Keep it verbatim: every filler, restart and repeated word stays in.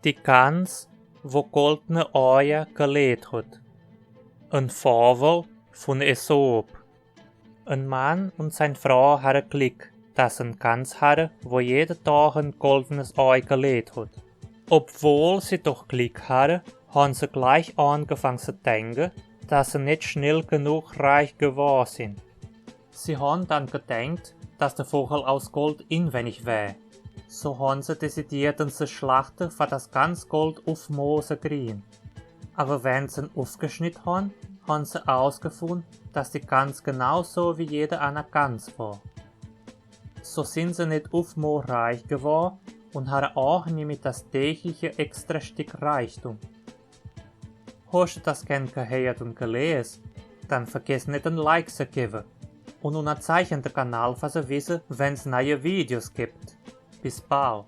Die Gans, wo goldne Eier geleet hot. En Fabel vun Aesop. En Mann un sein Frau harre Glick, dass se en Gans harre, wo jede Dag en goldenes Ei geleet hot. Obwohl se doch Glick harre, han se gleich aangefang ze denke, dass se net schnell genug reich gewor sin. Se han dann gedenkt, dass de Vochel aus Gold inwennig wär. So han se dezidiert, en ze schlachte, fer das Gansgold ufmo ze krien. Awer wenn se en ufgeschnitt han, han se ausgefund, dass die Gans genau so wie jede anner Gans wor. So sin se net ufmo reich gewor un harre aach nimmi das tägliche extra Stick Reichtum. Hoscht du das gern geheert un gelees? Dann vergess net, en Like ze gewwe. Un unnerzeichne de Kanal, fer ze wisse, wenn's neie Videos gibt. Bis bald.